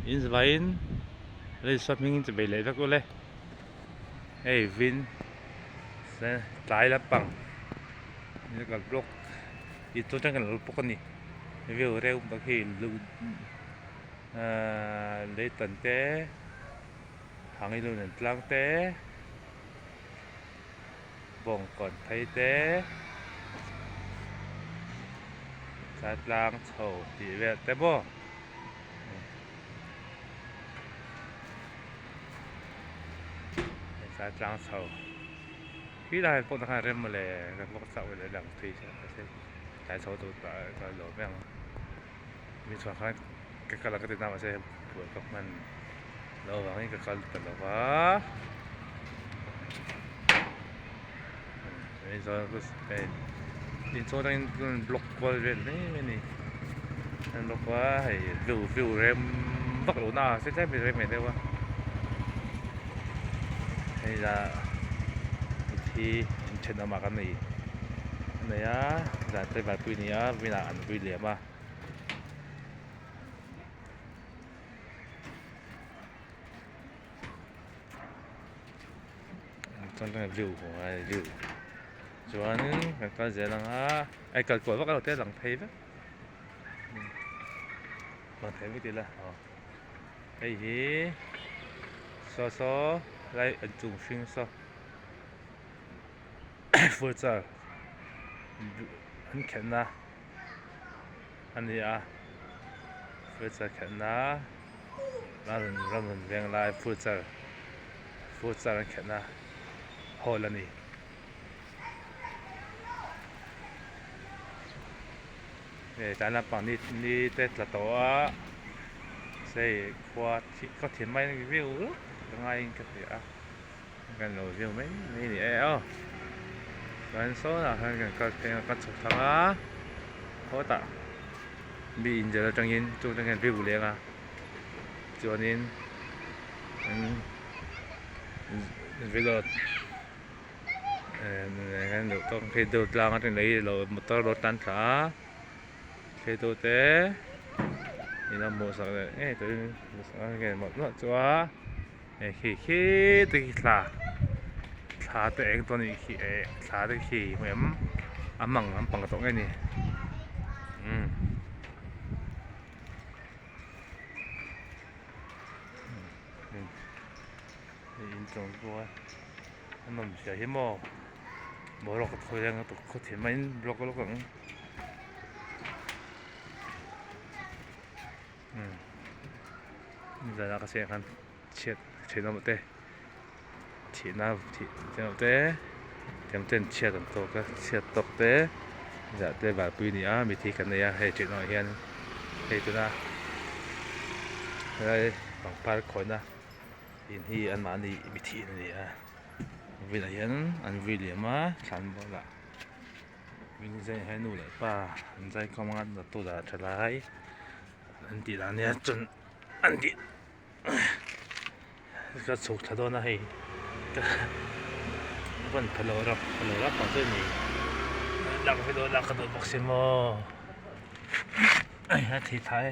In zavaiin Lalsua hmingin chi bei leh vek ule. Hei vin tlai lampang medical block tih chu atang kan lo bawk a ni. View reuh bawk hi ahh leitan te hangilun an tlang te bawngkawn phei te tlang chho tih vel te maw. Hei tlang chho khi lai pawh khan rem mawle kan bawk chauh leh lang thui tlai chho tur ka lo mai ang mi chhuah khan ka kal a ka ti na mahse buai ka hman loh avangin ka kal ta lo va inchhung atangin block kual vel mai mai a ni an block a hei view view rem vak loh na ah se tlem in rem ve deuh a hei lah mithi inthenawm ah kan nei a nei a zan te vanpui a ni a vinah an vui liam a. Chuan ka view a view chuanin kan kal zel ang a ai kal kual vak lo te lang phei vek lang thei vek ila aw hei hi saw saw lai an chung hring saw futsal an khelhna a ni a futsal khelhna ram rawn veng lai futsal futsal an khelhna hall a ni. Hei tlai lampang ni ni te tla tawh a hei khua khaw thim mai viau ka ngaiin ka hria a kan lo viau mai mai a ni e aw chuan sawnah khan kan kal phei a kan chhuk thlang a khawtah mi inzir atangin chung atang hian view leng a chuanin vlog khi deuh tlang atang lei lo motor lo tan thla a theitu te in a hmuh sak leh ngei turin mawlh mawlh chu a hei khi khi te khi thla thla te eng tawh a nih khi eh thla te khi hmu em a mang lampang tawh nge ni umm. Hei inchung pawh a a nawm zia hi maw boruak a thawi reng a tukkhawt hi maiin block lawk ang umm nizan ah ka chhiah khan chhiat thenawm te thihna thih thenawm te thenawm ten chhiat an tawk a chhiat tawk te zah te vanpui a ni a mithi kan nei a hei thenawm ah hian hei tuna helai pangpar khawina. In hi anmahni mi thih a ni a velah hian an vui liam a thlan bulah min zai hian nu leh pa an zai khawm anga an tu dah tha lai an tih dan nia chuan an tih ka chhuk thla dawn a hei ka van pha lo rap pha lo rap ang chu a ni lak ve dawn a ka duh bawk si maw a thei thai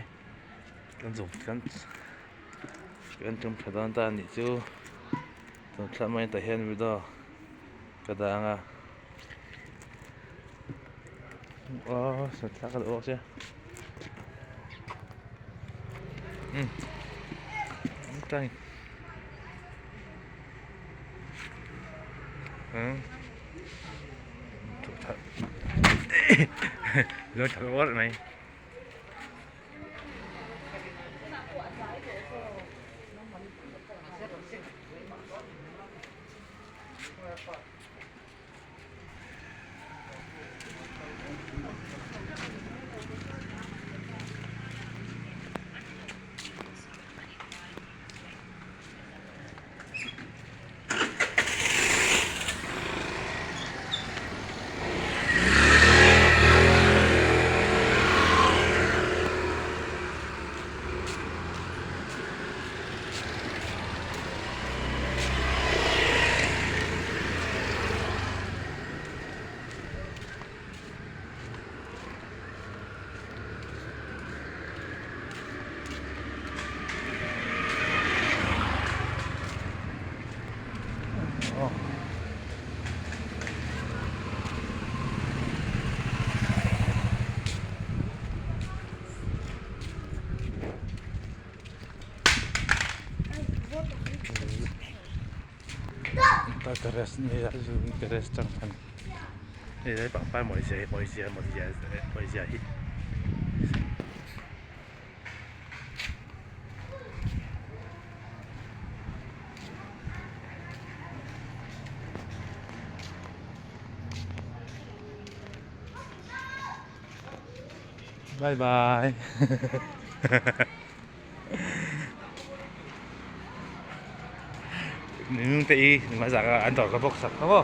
kan zuk kan. Kan tum tha dawn ta anih chu tun thla mai tah hian video ka dah ang a aw sawn thla ka duh bawk sia umm umm tha uarh mai. Ta ka rest ni a chu ka rest chang khan hei lai pangpar mawi zia hi mawi zia mawi zia mawi zia hi. Bye bye Nung te i ma zak a an dawr ka bawk sak kha maw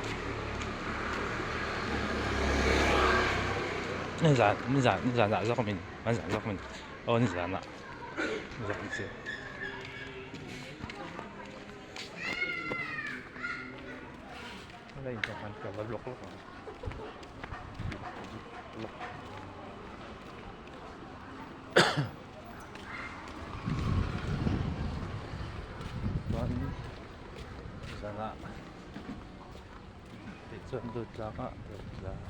nizan nizan nizan ah zawk min nizan zawk min aw nizan ah nizan chu. Chuan zanah tih chuan lut tlang a lut tlang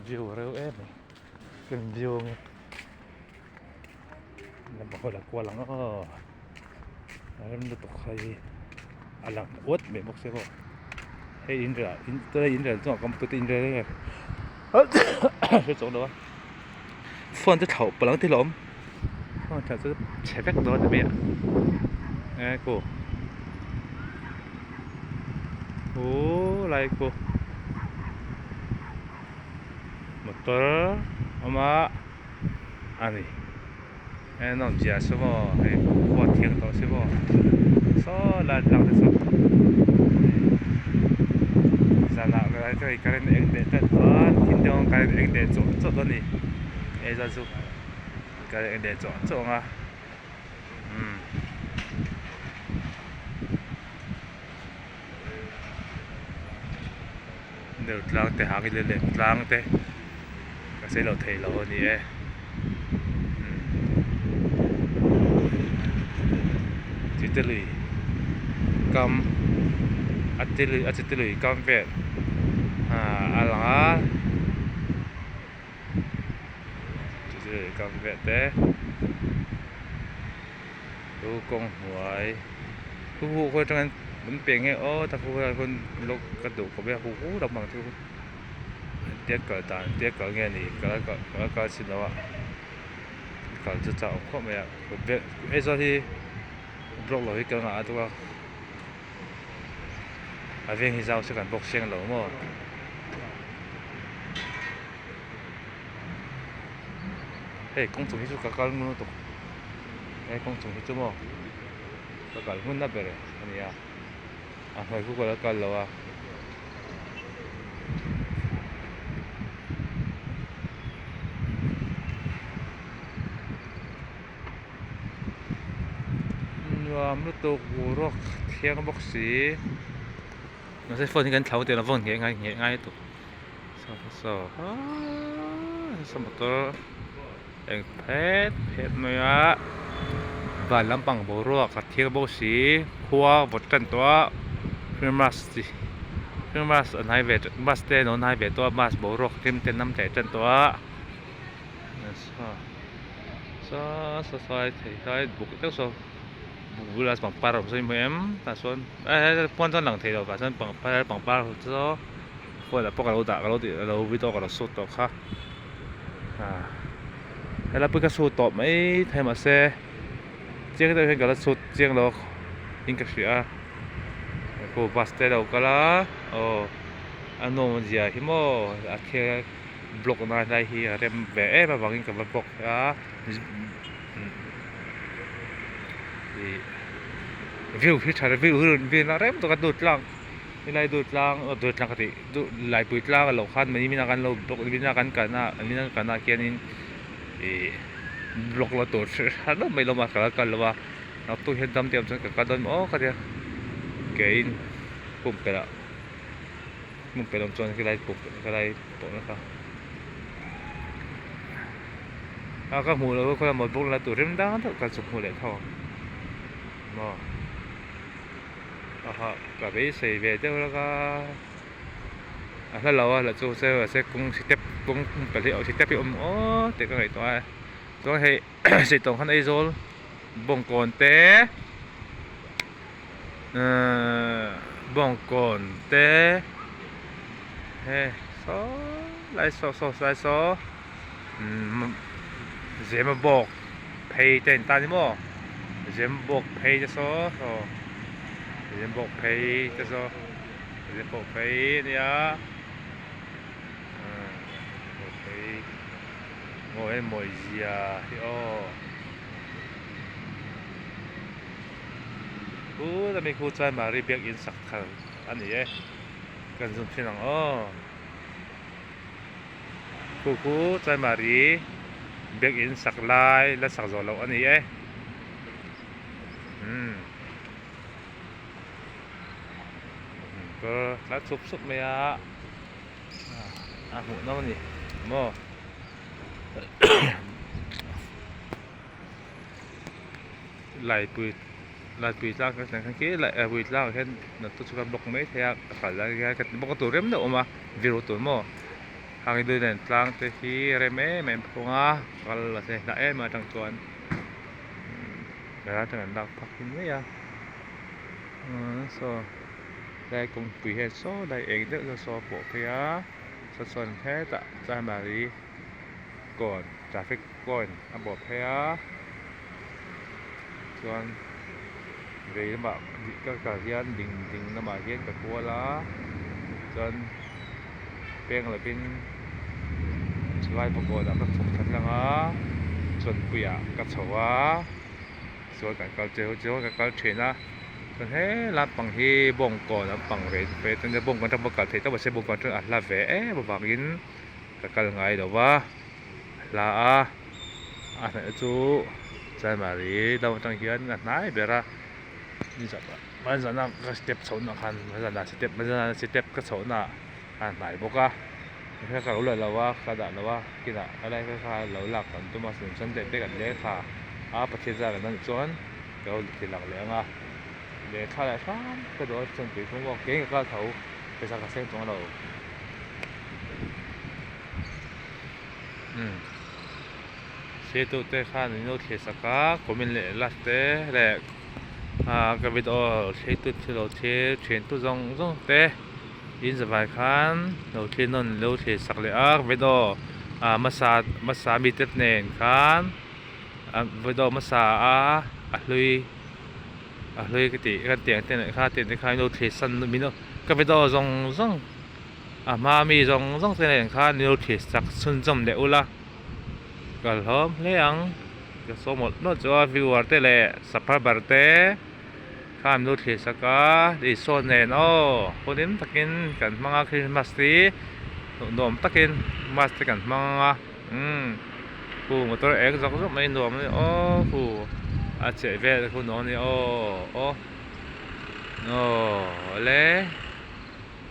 View reuh em mai kan view ang e lam hawi la kual ang aw a rem lutuk hei a lang uat mai bawk sia maw hei in rel ah in rel chuan computer in rel nge hre chawk lo a phone te thlauh palh ang thil a awm phone thlauh chu chhe vek dawn a ni mai a e ku u lai ku motor awm a a ni e nawm zia saw maw hei khua thiang tawh si maw saw lai tlang te saw zanah current eng teh tlat chuan thil deuh ang current eng teh chawh chawh dawn a ni hei zan chu current eng teh chawh chawh ang a umm. Deuh tlang te hang ila lem tlang te ka sawi lo thei lo a ni e chite lui kam a te lui a chite lui kam vel ah a lang a chite lui kam vel te chu kawng hnuai khu khu khawi atangin an pe nge aw ta khu khawiah khawn lawk ka duh khawp e hu hu lampang chu tia kal dan tia kal nge ni ka la kal chin lo a kal chu chak awm khawp mai a Aizawl hi block lo hi kal nghah a tuk a a veng hi zau se kan bawk seng lo maw. Hei kawng chung hi chu ka kal ngun lutuk he kawng chung hi chu maw ka kal hmun na ber a ni a a hnuai khu ka la kal lo a. Nuam lutuk boruak thiang bawk si mahse phone hi kan thlau teh lo phone ngheh ngai ngheh ngai lutuk. Saw saw saw motor eng phet phet mai a van lampang boruak a thiang bawk si khua vawt tan tawh a christmas chi christmas a hnai ve bus te an lo hnai ve tawh a bus boruak hlim te an lam teh tan tawh a saw saw saw saw thei lai buk deuh saw buk bulah pangpar a awm saw i hmu em tah sawn pawn chuan lang thei lo tah chuan pangpar pangpar saw. Phone ah pawh ka lo dah ka lo tih lo video ka lo shoot tawh kha ah helai pawh hi ka shoot tawh mai thei mahse chiang deuh hian ka la shoot chiang lo in ka hria a khu bus te a lo kal a aw a nawm zia hi maw a thil block na lai hi a rem ve em avangin ka va block a ih. View hi tha view hi rawn vin a rem tak a dawt tlang helai dawt tlang aw dawt tlang ka tih duh laipui tlang a loh khan mahni mina kan lo block mina kan kalna mina kan kalna ah khianin ih block la tur hre deuh mai lawm a ka la kal lo a naktuk hian dam te awm chuan ka kal dawn maw ka tia keiin pumpelh ah pumpelh awm chuan helai pumpelh helai pawh kha a ka hmuh loh khaw lamah block la tur rem dang deuh ka chu hmuh leh tho ang maw aha ka beisei ve deuh lawk a a hla lo a la chu se mahse kawng step kawng pahnih hi step hi a awm aw tih ka ngaihtuah a chuan hei sitawng khan Aizawl Bawngkawn te ahh Bawngkawn te he saw lai saw saw lai saw umm Zemabawk phei te an tan ni maw Zemabawk phei te saw saw Zemabawk phei te saw Zemabawk phei a nia ahh Zemabawk phei maw hei mawizia hi aw Khur ami khu chuan Mari biakin sak thar a ni e kan zoom thin ang aw. Khu khu chuan Mari biakin sak lai la sak zawh loh a ni e umm kawr tla chhup chhup mai a a hmuh nawm a ni maw. Laipui Laipui tlang kan thlen khan khi Laipui tlang ah hian naktuk chu kan block mai thei a ka kal lai hian ka block na tur rem deuh a awm a view tur maw hang hi nen tlang te hi rem em em phung a kal a se hnah em atang chuan helai atang an lak phak hi mai a saw helai kawngpui hian saw lai eng deuh deuh saw a pawh phei a saw chuan hetah chanmari kawn traffic point a bawh phei a chuan vei lamah ka kal hian ding ding lamah hian ka kual a chuan peng lovin chulai bawkawnah ka chhuk thla tlang a chawnpuiah ka chho a chuan kan kal cheu cheu a ka kal thin a chuan he lampang hi bawngkawn lampang ve ve chuan bawngkawn atang pawh kal theih tawp mahse bawngkawn atang a hla ve em avangin ka kal ngai lo va a hla a a hnaih chu Chanmari dam atang hian a hnai ber a hmanzana ka step chhohna khan hmanzana step hmanzana step ka chhohna a hnai bawk a tikhian ka lo la lo a ka dah lo a kinah helai te kha lo lak kan tum a sunday te kan leng thla a Pathian zar an anih chuan ka lo ti lang leh ang a lehkha leh hram ka duh a chuan tuikhur pawh kei ka kal tho pawisa ka seng chuang lo. Umm hriatu te khan min lo thlir sak a comment leh like te leh ah ka video thlir tu lo thlir thin tu zawng zawng te in zavai khan lo thlir nawn lo thlir sak leh a video ah hmasa hmasa mite nen khan ah video hmasa a a hlui a hlui ka tih ka tiang te nen kha tiang te khan min lo thlir san min lo ka video zawng zawng. A hma mi zawng zawng te nen khan nil thli sak chhunzawm leh ula ka hlawm hle ang ka saw mawlh mawlh chu a viewer te leh subscriber te khan nil thli sak a Isua nen aw hunin takin kan hmang a Christmas hi nuam takin Christmas te kan hmang ang a umm khu motor eng zawk zawk mai nuam a ni aw khu a cheh vel khu nuam a ni aw aw aw le.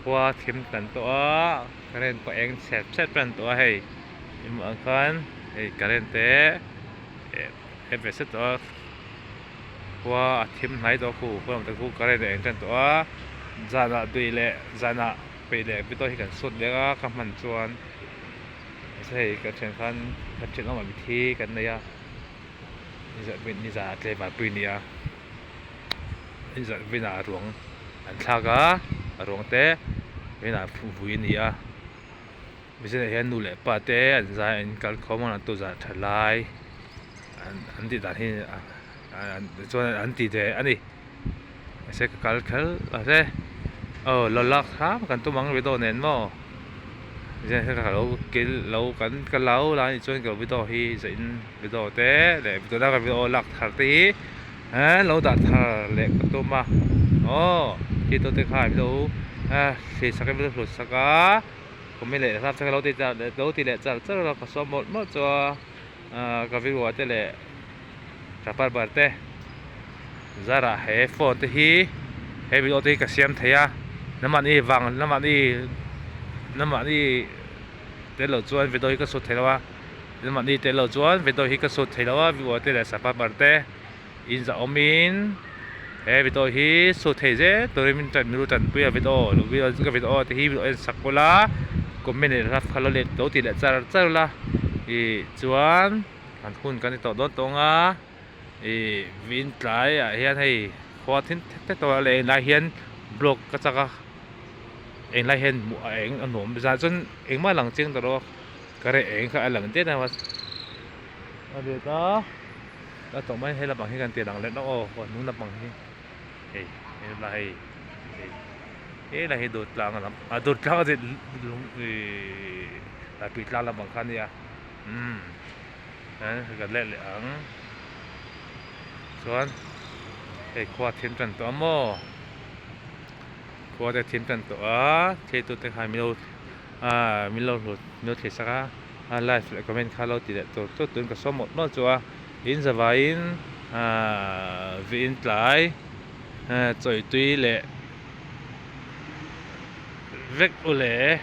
Khua thim tan tawh a current pawh eng chhet chhet tan tawh a hei i hmuh ang khan hei current te eh ve set tawh a khua a thim hnai tawh a khu khua lam te khu current a eng tan tawh a zanah tui leh zanah peih leh video hi kan sut leh a ka hman chuan mahse hei ka thian khan ka thian awmah mithi kan nei a nizanah tlem ah pui a ni a. Vinah ruang an thlak a a ruang te vinah vui a ni a mizingah hian nu leh pa te an zai an kal khawm a an tu zah tha lai an tih dan hi chuan an ti ve a ni mahse ka kal kher mahse aw lo lak hram kan tum ang video nen maw ka lo kil lo kan ka lo la anih chuan ka video hi zaih in video te leh tuna ka video lak thar te hi. He lo dah thar leh ka tum a aw khi tu te kha lo thli sak in lo hlut sak a comment leh hlap te lo ti char lo ti leh char char a ka sawm mawlh mawlh chu a ah ka viewer te leh chapar bar te zarah he phone te hi he video te hi ka siam thei a namahni vang namahni namahni tel lo chuan video hi ka sut thei lo a. Mahni tel lo chuan video hi ka sut thei lo a viewer te leh subscriber te in za awmin he video hi sut thei zel turin min tan milu tanpui a video lo video ka video te hi video en sak ula comment leh love kha lo let lo ti leh char char ula ih chuan kan hun kan ti tawh dawn tawng a ih vin tlai ah hian hei khua thim thep thep tawh a leh englai hian block ka chak a englai hian hmuh a eng a nuam zan chuan engmah a lang chiang ta lo a. Ka reh eng kha a lang det a a let a a tawh mai hei lampang hi kan tih lang leh lawk aw aw hnung lampang hi hei hei la hei hei he lai hi dawt tlang a lam a dawt tlang a lung ihh tui tlang lampang kha a nia umm kan let leh ang chuan hei khua a thim tan tawh a maw khua te a thim tan tawh a thiltute khan min lo. Aaa min lo hlut min lo thlir sak a a like leh comment kha lo ti leh tur tur turin ka sawm mawlh mawlh chu a in zavaiin aaa vih in tlai chawi tui leh vek u le.